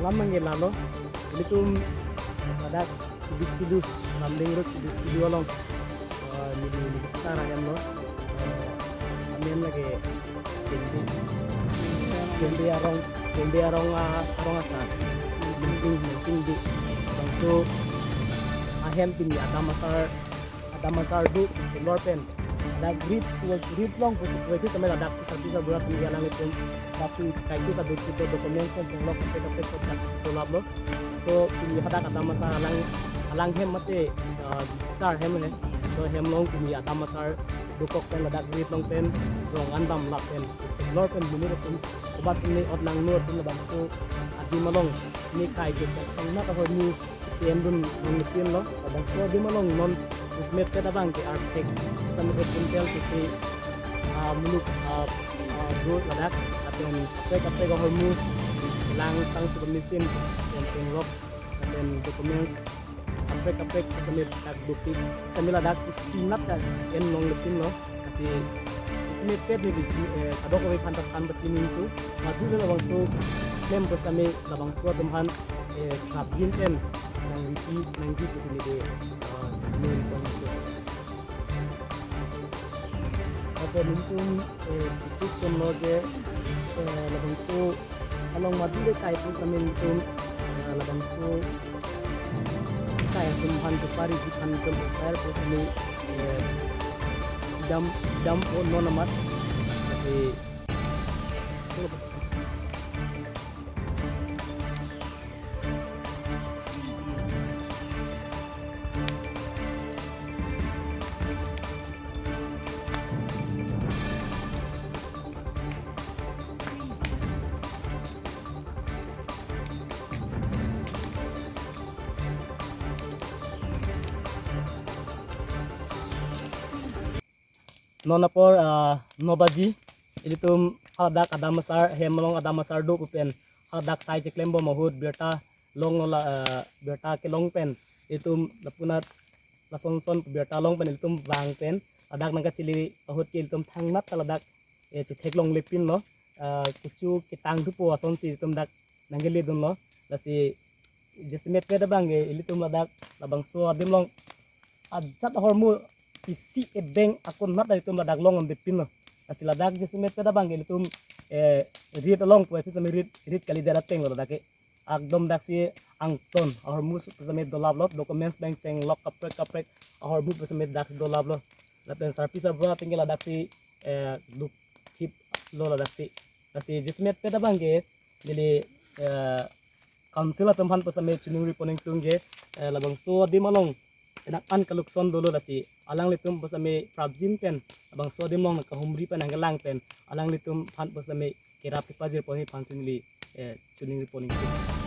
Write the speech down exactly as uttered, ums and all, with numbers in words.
Lam nangkelalo, ilitum ladak Kibis Kilu, Lumding Road Kibis Kilu along, eh, neli, neli sar ahemlo, eh, amen lake Kende, Kende arong, Kende arong, ah, arong asar, Mensing, Mensing Dei. Bangso ahem pini adam asar, adam asar do, kelor pen ladak rit, rit long pusi pusi kami ladak sisa sisa burat pini alanglitum, tapi kaiku kadut kita dokumen pen penglok kaprek kaprek kita dolaplo. So pini hadak adam asar alang, alang hem mate, ah, sar hem he. So hem along pini adam asar dokok pen ladak rit along pen rong an damlap pen kelor pen bini pen kobat pini ot nangno pen labangso adim along pini kai ke pen na ahormu si endun nanglepinlo, labangso adim along non jasemet pet abang ke arphek, sitame ek kuntel si, ah, muluk, ah, ah, do ladak, lapen kaprek kaprek ahormu, lang tang sudah mesin, lapen penglok, lapen dokumen, kaprek kaprek sitame dak dopik, sitame ladak isi nat ka en nanglepinlo. Lasi jasemet pet ni, eh, kadokave aphan ta than pachini tu, madu le labangso klem pusitame labangso atum aphan, eh, prapjin pen nangripi nangji pusi neli, eh, neli pon itu. Lapen nelitum, eh, kisuk pon lo je, eh, labangso along madu le kai pusitame nelitum, eh, labangso kai atum aphan kepari ji aphan nelitum share pusitame, eh, dam, dam o non amat. Tapi non apor, ah, no baji, ilitum hadak adam asar, hem along adam asar do pu pen hadak sai cheklem bom ahut birta long la, ah, birta kelong pen ilitum lapunat lason son birta long pen ilitum vang pen ladak nangkachili ahut ke ilitum thangnat ta ladak, eh, chetheklonglepinlo, ah, kecho ketang thupo asonsi ilitum dak nangkeledunlo. Lasi jasemet pet abang ke ilitum ladak labangso adim along ajat ahormu isi ebeng akun nat ilitum ladak long-undepinlo. Lasi ladak jasemet pet abang ke ilitum, eh, rit along puvoiphit sitame rit, rit kalidet atenglo ladak ke. Akdom daksi angton ahormu pusitame dolaplo, documents pen chenglok kaprek kaprek ahormu pusitame dak dolaplo. Lapen sarpi sarbura ateng ke ladaksi, eh, dukthiplo ladaksi. Lasi jasemet pet abang ke neli, eh, council atum aphan pusitame choningri pon ingtung ke, eh, labangso adim along enak an kalukson dolo, lasi alanglitum pusitame prapjin pen labangso adim along nangkahumri pen nangkelang pen alanglitum aphan pusitame kerap kepajir ponji aphansi neli, eh, choningri pon ingtung.